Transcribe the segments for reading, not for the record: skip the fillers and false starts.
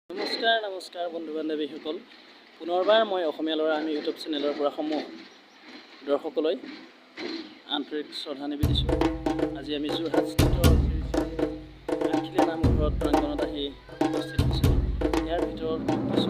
নমস্কাৰ নমস্কাৰ বন্ধু বান্ধৱীসকল, পুনৰবাৰ মই অসমীয়া ল'ৰা আমি ইউটিউব চেনেলৰ পৰা সমূহ দৰ্শকলৈ আন্তৰিক শ্ৰদ্ধা নিবেদিছোঁ। আজি আমি যোৰহাটস্থিত আঠখেলীয়া নামঘৰত প্ৰাংগণত আহি উপস্থিত হৈছোঁ। ইয়াৰ ভিতৰত কিছু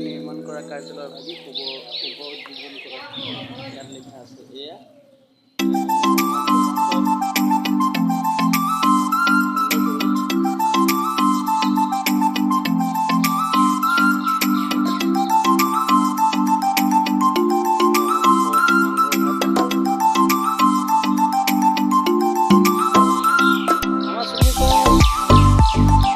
আজিৰ পৰা কাৰ্যালয়ৰ ভাগি শুভ শুভ উদ্বোধন কৰে। ইয়াত লিখা আছে এয়া। আমাৰ চুমুকন চুমুকন।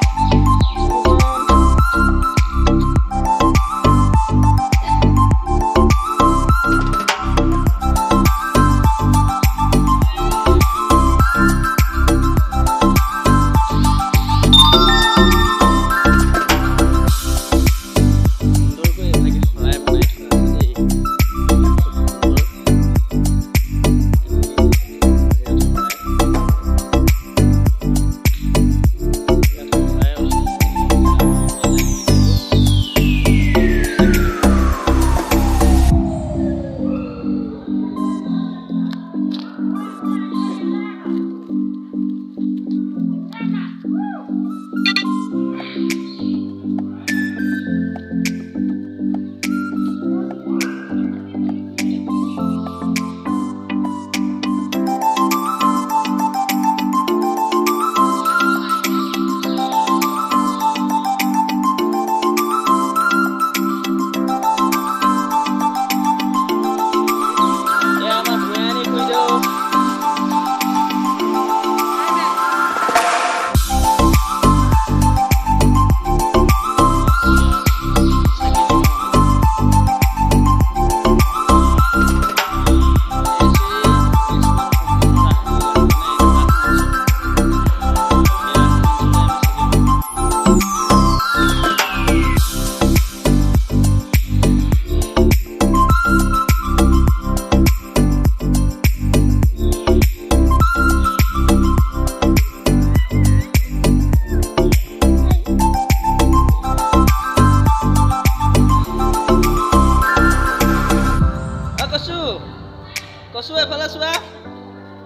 কচু এফালে চোৱা,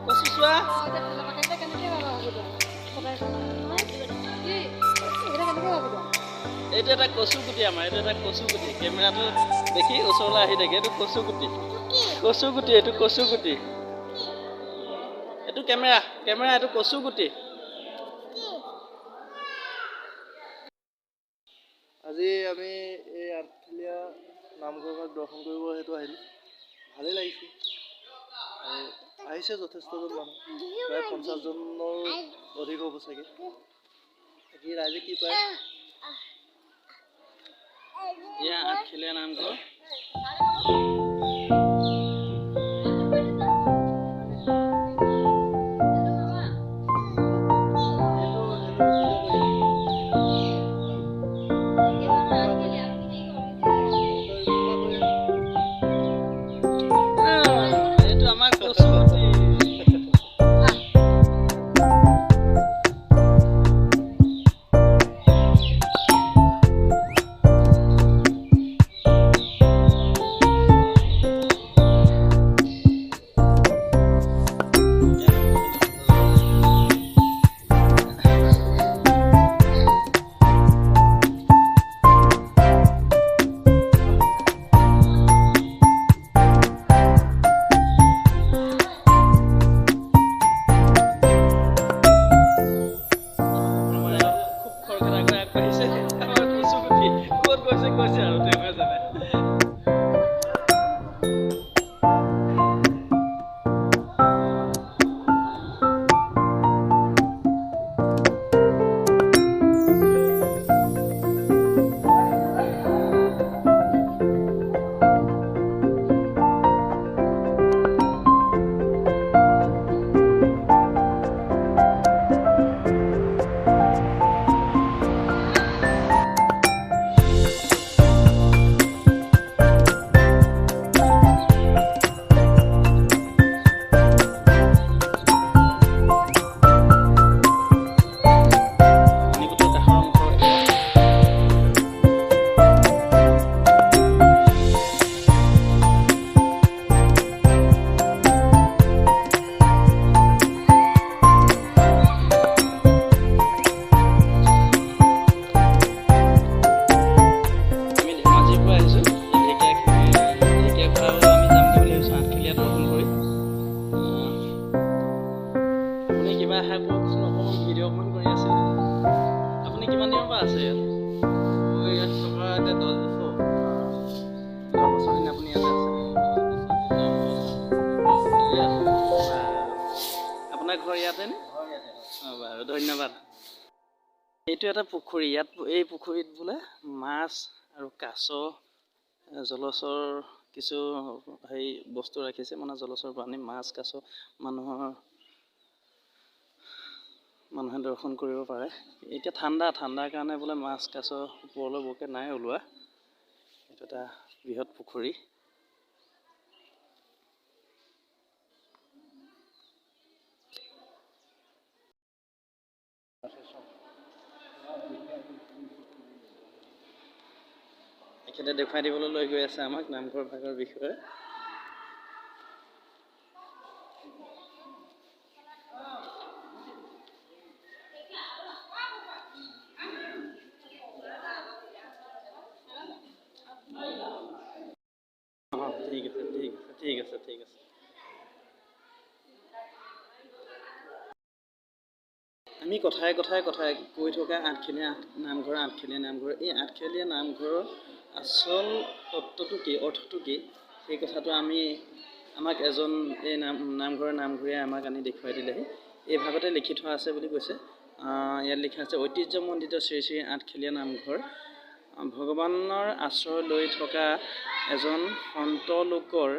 কচু চোৱা। এইটো এটা কচু গুটি আমাৰ, এইটো এটা কচু গুটি। কেমেৰাটো দেখি ওচৰলৈ আহি থাকে। এইটো কচু গুটি, কচু গুটি, এইটো কচু গুটি। এইটো কেমেৰা, কেমেৰা, এইটো কচু গুটি। আজি আমি এই আঠখেলীয়া নামঘৰভাগ দৰ্শন কৰিব সেইটো আহিলোঁ, ভালেই লাগিছে। আৰু আহিছে যথেষ্টজন মানুহ, প্ৰায় 50জনৰ অধিক হ'ব চাগে। বাকী ৰাইজে কি পায়। এয়া আঠখেলীয়া নামঘৰ। এইটো আমাৰ কচু গুটি। আমাৰ এওঁ খুব খৰখেদাকৈ আগবাঢ়িছে। আমাৰ কচু গুটি ক'ত গৈছে কৈছে আৰু তেওঁহে জানে। পানীগোটৰ কাষৰ অংশ এয়া। আমি ধেমাজিৰ পৰা আহিছোঁ। ঢেকীয়াখোৱালৈ আমি যামগৈ বুলি ভাবিছোঁ, আঠখেলীয়া দৰ্শন কৰি। আপুনি কিবা আশা কওকচোন, অকণমান ভিডিঅ' অকণমান কৰি আছে। আপুনি কিমান দিনৰ পৰা আছে ইয়াত? মই ইয়াত থকা এতিয়া 10 বছৰ। 10 বছৰ দিন আপুনি ইয়াতে আছে। আপোনাৰ ঘৰ ইয়াতে নে? অঁ, বাৰু, ধন্যবাদ। এইটো এটা পুখুৰী। ইয়াত এই পুখুৰীত বোলে মাছ আৰু কাছ, জলচৰ কিছু হেৰি বস্তু ৰাখিছে, মানে জলচৰ প্ৰাণী, মাছ, কাছ মানুহে দৰ্শন কৰিব পাৰে। এতিয়া ঠাণ্ডা, ঠাণ্ডাৰ কাৰণে বোলে মাছ কাছ ওপৰলৈ বৰকৈ নাই ওলোৱা। এইটো এটা বৃহৎ পুখুৰী। এখেতে দেখুৱাই দিবলৈ লৈ গৈ আছে আমাক নামঘৰ ভাগৰ বিষয়ে। অঁ, ঠিক আছে, ঠিক আছে, ঠিক আছে, ঠিক আছে। আমি কথাই কথাই কথাই কৈ থকা আঠখেলীয়া নামঘৰ, আঠখেলীয়া নামঘৰ, এই আঠখেলীয়া নামঘৰৰ আচল তত্ত্বটো কি, অৰ্থটো কি, সেই কথাটো আমাক এজন এই নামঘৰৰ নামঘৰীয়াই আমাক আনি দেখুৱাই দিলেহি। এই ভাগতে লিখি থোৱা আছে বুলি কৈছে। ইয়াত লিখা আছে, ঐতিহ্যমণ্ডিত শ্ৰী শ্ৰী আঠখেলীয়া নামঘৰ ভগৱানৰ আশ্ৰয় লৈ থকা এজন সন্ত লোকৰ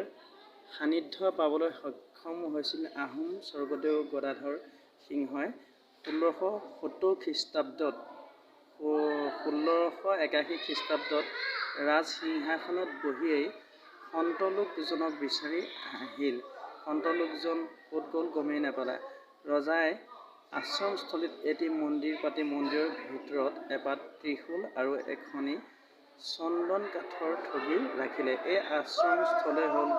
সান্নিধ্য পাবলৈ সক্ষম হৈছিল আহোম স্বৰ্গদেউ গদাধৰ সিংহই 1670 খ্ৰীষ্টাব্দত। 1681 খ্ৰীষ্টাব্দত ৰাজসিংহাসনত বহিয়েই সন্তলোকজনক বিচাৰি আহিল। সন্তলোকজন ক'ত গ'ল গমেই নাপালে। ৰজাই আশ্ৰমস্থলীত এটি মন্দিৰ পাতি মন্দিৰৰ ভিতৰত এপাত ত্ৰিশূল আৰু এখনি চন্দন কাঠৰ ঠগি ৰাখিলে। এই আশ্ৰমস্থলেই হ'ল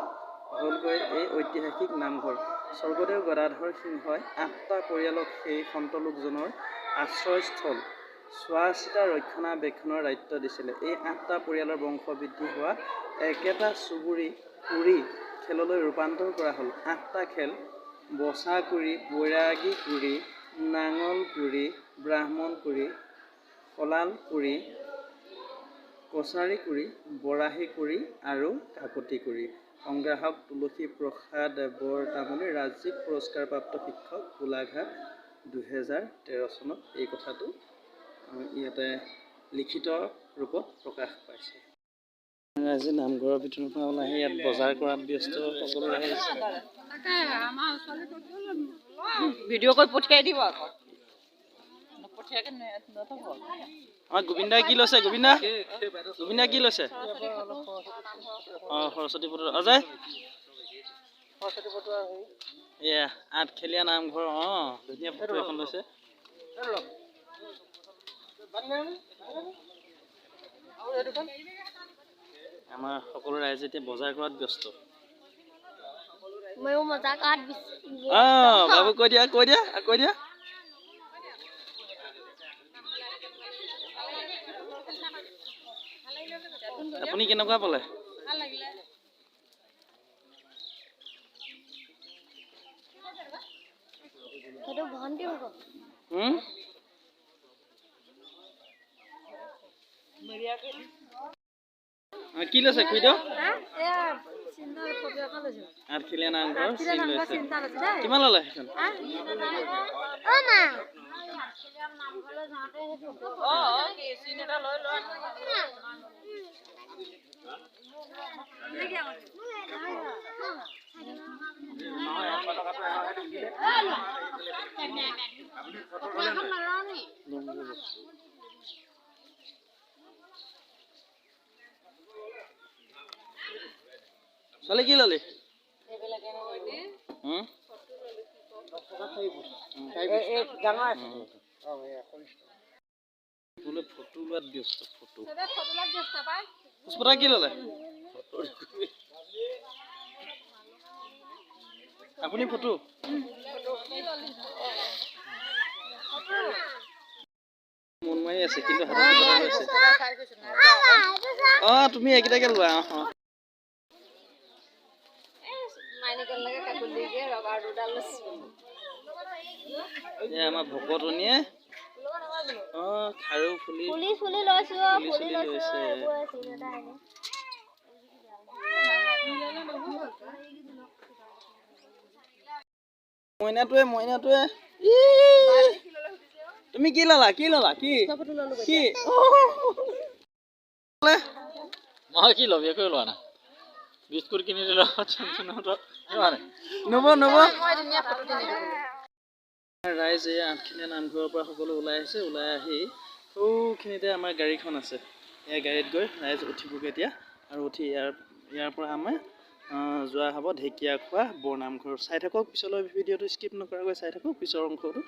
হ'লগৈ এই ঐতিহাসিক নামঘৰ। স্বৰ্গদেউ গদাধৰ সিংহই ৮টা পৰিয়ালক সেই সন্তলোকজনৰ আশ্ৰয়স্থল চোৱা-চিতা ৰক্ষণাবেক্ষণৰ দায়িত্ব দিছিলে। এই ৮টা পৰিয়ালৰ বংশবৃদ্ধি হোৱাত একেটা চুবুৰী কুৰি খেললৈ ৰূপান্তৰ কৰা হ'ল। ৮টা খেল বছাকুৰি, বৈৰাগীকুৰি, নাঙলকুৰি, ব্ৰাহ্মণকুৰি, শলালকুৰি, কছাৰীকুৰি, বৰাহীকুৰি আৰু কাকতিকুৰি। সংগ্ৰাহক তুলসী প্ৰসাদ বৰতামুলী, ৰাজ্যিক পুৰস্কাৰপ্ৰাপ্ত শিক্ষক, গোলাঘাট, ২০১৩ চনত এই কথাটো ইয়াতে লিখিত ৰূপত প্ৰকাশ পাইছে। ৰাইজে নামঘৰৰ ভিতৰৰ পৰা ওলাই আহি ইয়াত বজাৰ কৰাত ব্যস্ত সকলো ৰাইজ। ভিডিঅ' কৰি পঠিয়াই দিব আকৌ, নপঠিয়াকে নথব। আমাৰ গোবিন্দাই কি লৈছে? গোবিন্দা, গোবিন্দা কি লৈছে? অঁ, সৰস্বতী ফটো। অজয়, এয়া আঠখেলীয়া নামঘৰ। অঁ, ধুনীয়া ফটো এখন লৈছে। আমাৰ সকলো ৰাইজে এতিয়া বজাৰ কৰাত ব্যস্ত। ময়ো মজা কৰাত। অঁ বাবু, কৈ দিয়া, কৈ দিয়া, কৈ দিয়া। আপুনি কেনেকুৱা পালে? সেইটো ভণ্টি হ'ব। কি লৈছে খুৰীদেউ? আঠখেলীয়া নামঘৰ চিন লৈছে। কিমান ল'লে সেইখন? অ' মা। অঁ, চিন এটা লৈ লোৱা। ছোৱালী, কি ল'লি? হুম? ডাঙৰ আছে। বোলে ফটো লোৱাত ব্যস্ত, ফটো। পুষ্পতা, কি ল'লে আপুনি? ফটো। মন মাৰি আছে, কিন্তু হাতত কিবা এটা লৈছে। অঁ, তুমি এইকেইটাকে লোৱা। অঁ অঁ। মাইনীকন লাগে কাকুলিকে ৰবাৰ দুডাল লৈছো। এই আমাৰ ভকতনীয়ে অঁ খাৰু ফুলি ফুলি চুলি লৈছো। ফুলি ফুলি চুলি লৈছো। লৈছে। এইবোৰ চিন এটা আনে। মইনাটোৱে, ই! তুমি কি ল'লা? কি ল'লা? কি কি? মই কি ল'ম? একোৱে লোৱা নাই। বিস্কুট কিনি দিলোঁ কিমানে। নব নব। মই ধুনীয়া ফটো তুলি। ৰাইজ এই আঠখেলীয়া নামঘৰৰ পৰা সকলো ওলাই আহিছে। ওলাই আহি সৌখিনিতে আমাৰ গাড়ীখন আছে। এই গাড়ীত গৈ ৰাইজ উঠিবগৈ এতিয়া আৰু উঠি ইয়াৰ পৰা আমাৰ যোৱা হ'ব ঢেকীয়াখোৱা বৰনামঘৰ। চাই থাকক পিছলৈ ভিডিঅ'টো, স্কিপ নকৰাকৈ চাই থাকক পিছৰ অংশটো।